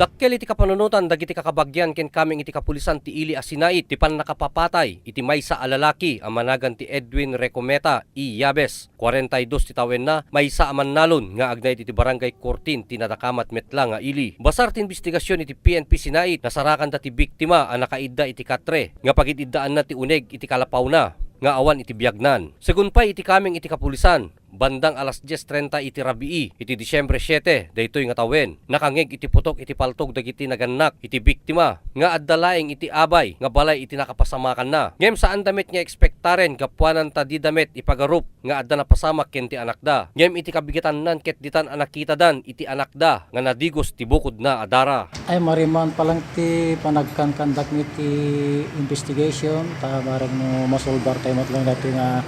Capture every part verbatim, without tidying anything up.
Dakkel iti kapanunotan dagiti kakabagian ken kameng iti kapulisan ti ili a sinait ti pannakapapatay iti maysa a lalaki a managan ti Edwin Recometa Iyabes, kuarenta y dos ti tawenna, maysa a mannalon nga agnaed iti Barangay Cortin ti nadakamat met la nga ili. Basar ti imbestigasion iti P N P Sinait, nasarakanda ti biktima a nakaidda iti katre nga pagid-iddaanna ti uneg iti kalapawna nga awan iti biagnan. Segun pay iti kameng iti kapulisan, bandang alas dies trenta iti rabii iti Disyembre siete daytoy nga tawen, nakangngeg iti putok iti paltog dagiti nagannak iti biktima nga adda laeng iti abay nga balay iti nakapasamakanna. Ngem saanda met nga ekspektaren gapuanan ta dida met ipagarup nga adda napasamak ken ti anakda. Ngem iti kabigetannan ket ditan a nakitadan iti anakda nga nadigos ti bukodna a dara. Ay, mariman pa lang ti panagkankandak iti investigation, ta barag no masolbar tayo met lang dati nga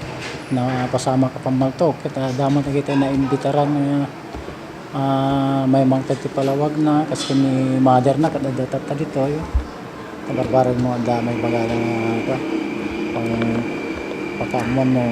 napasamak a pammaltok. Ket, ah, damo dagiti naimbitaran nga, ah, may mangted ti palawagna, kas ken ni mother na, ket adda tatta ditoy. Ta barbarag mo adda may bagana nga, kuwan, pang pakaammuan no.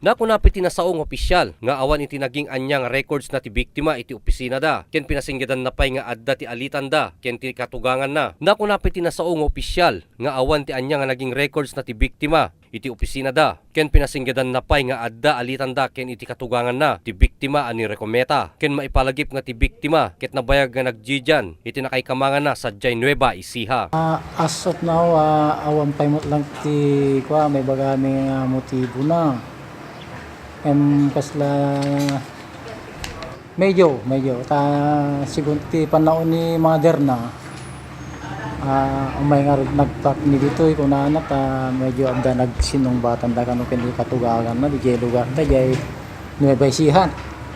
Nakuna pay ti nasao nga opisyal nga awan iti naging ania nga records na ti biktima iti opisinada, ken pinasinggedanna pay nga adda ti alitanda ken ti katuganganna. Nakuna pay ti nasao nga opisyal nga awan ti ania nga naging records na ti biktima iti opisinada, ken pinasinggedanna pay nga adda alitanda ken iti katuganganna ti biktima a ni Recometa, ken maipalagip nga ti biktima ket nabayag nga nagdidian iti nakaikamanganna sadiay Nueva Ecija. Ah, as of now, ah, awan pay met lang ti, kua, may bagami nga motibo na. Em, kasla, medyo, medyo. Ta, sigun ti pannaon ni mother na, ah, umay nga nagpakni ditoy, kunana, ta medyo adda nagsinungbatanda kano ken katuganganna, diay lugar, ta diay Nueva Ecija.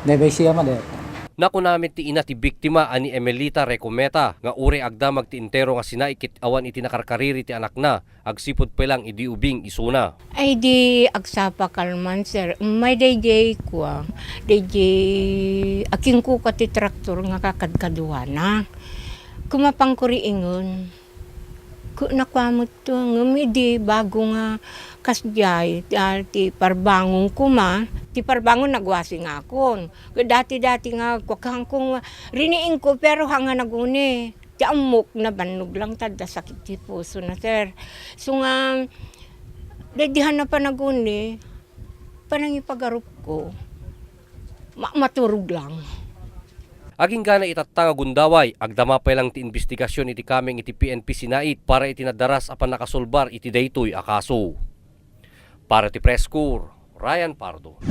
Nueva Ecija, mother. Nakuna met ti ina ti biktima a ni Emelita Recometa nga uray agdamag ti entero nga sinait ket awan iti nakarkariri ti anakna agsipud pay lang idi ubing isuna. Ay di agsapa kalman, sir. May daydiay kua, daydiay akingkuka ti traktor nga kakadkaduana. Kumapangko ri ingen. Ku-, nakuametto, ngem idi bago nga kasdiay, ti, ah, ti parbangon koma, ti parbangon nagwasi nga akon. Dati-dati nga kuakangko nga, riniingko, pero hanga naguni. Ti ammok, nabannog lang ta adda sakit ti puso na, sir. So nga, daydihan na panaguni, panangipagarupko. Ma-, maturog lang. Aginggana itatta nga gundaway, agdama pay lang ti imbestigasion iti kameng iti P N P Sinait para iti nadaras a pannakasolbar iti daytoy a kaso. Para ti Press Corps, Ryan Pardo.